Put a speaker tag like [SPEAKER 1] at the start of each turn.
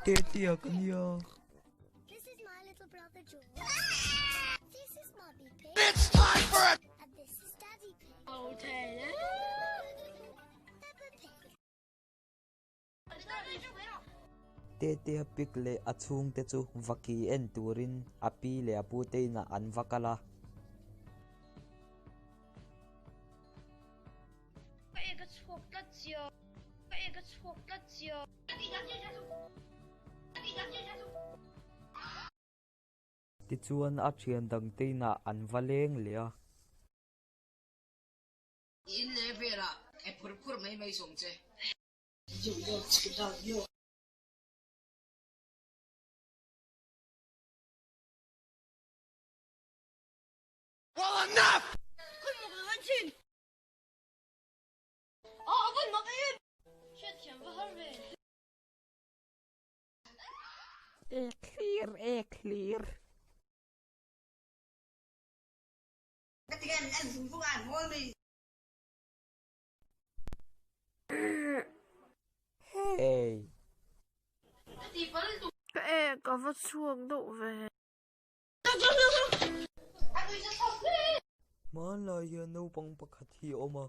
[SPEAKER 1] Tetea ka nia. Tetea pik leh a chhungte chu vaki en turin a pi leh a pute inah an va kal a. Tichuan a thian dangte inah an va leng leh a.
[SPEAKER 2] In leh velah e phur phur mai mai sawm che.
[SPEAKER 3] Ek hlir, ek hlir.
[SPEAKER 1] Hey!
[SPEAKER 3] Ka ek a va chhuak deuh ve.
[SPEAKER 1] Hmanlai hian naupang pakhat hi a awm a.